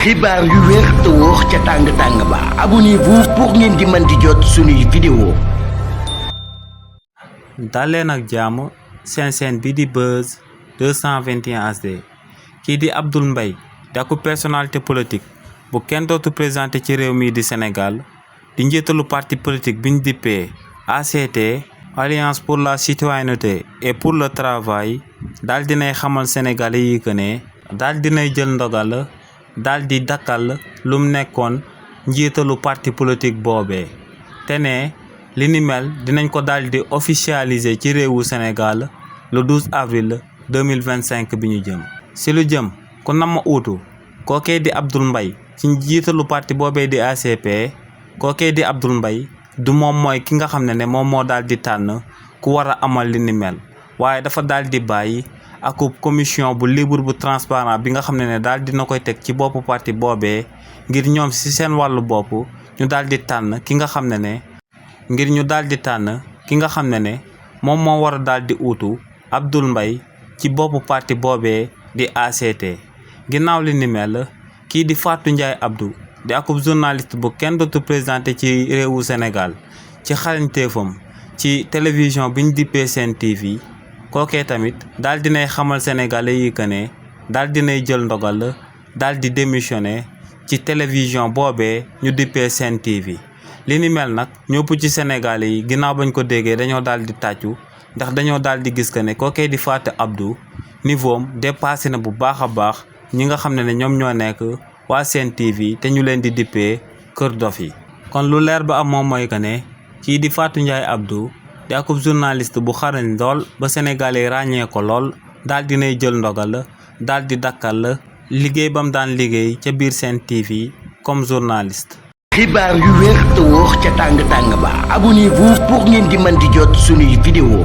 xibaar yu wér te wóor ca tàng ba abonnez-vous pour ngeen di mën di jot suñuy vidéo. daleen ak jàmm seen bi di Buzz 221 HD kii di Abdoul Mbaye di ak personnalité politique bu kenn dootu présenté ci réew mi di Sénégal di njiitalu parti politique biñ dippee ACT Alliance pour la citoyenneté et pour le travail daal dinay xamal sénégalais yi que ne daal dinay jël ndogal daal di dakkal lum nekkoon njiitalu parti politique boobee te ne li ni mel dinañ ko daal di officialiser ci réewu Sénégal le 12 avril 2025 bi ñu jëm si lu jëm ku nama uutu kookee di Abdoul Mbaye ci njiitalu parti boobee di ACP kookee di Abdoul Mbaye du moom mooy ki nga xam ne moom moo daal di tànn ku war a amal li ni mel waaye dafa daal di bàyyi akub commission bu libre bu transparent bi nga xam ne daal dina koy teg ci boppu parti boobee ngir ñoom ci seen wàllu bopp ñu daal di tànn ki nga xam ne ngir ñu daal di tànn ki nga xam ne moom moo war a daal di uutu Abdoul Mbaye ci boppu parti boobee di ACT ginnaaw li ni mel kii di Fatou Ndiaye Abdou di akub journaliste bu kenn dootu présenté ci réewu Sénégal ci xarañteefam ci télévision biñ dippee Sen TV kookee tamit daal dinay xamal sénégalais yi que ne daal dinay jël ndogal daal di démissionné ci télévision boobee ñu dippee Sen TV li ni mel nag ñëpp ci sénégalais yi ginnaaw bañ ko déggee dañoo daal di tàccu ndax dañoo daal di gis que ne kookee di Fatou Abdou niveau am dépassé na bu baax a baax ñi nga xam ne ñoom ñoo nekk waa Sen TV te ñu leen di dippee kër dof yi kon lu leer ba am moom mooy que ne kii di Fatou Ndiaye Abdou di akub journaliste bu xarañ lool ba sénégalais ràññee ko lool daal dinay jël ndogal daal di dakkal liggéey bam daan liggéey ca biir Sen TV comme journaliste. xibaar yu wér te wóor ca tàng ba abonnez-vous pour ngeen di mën di jot suñuy vidéo.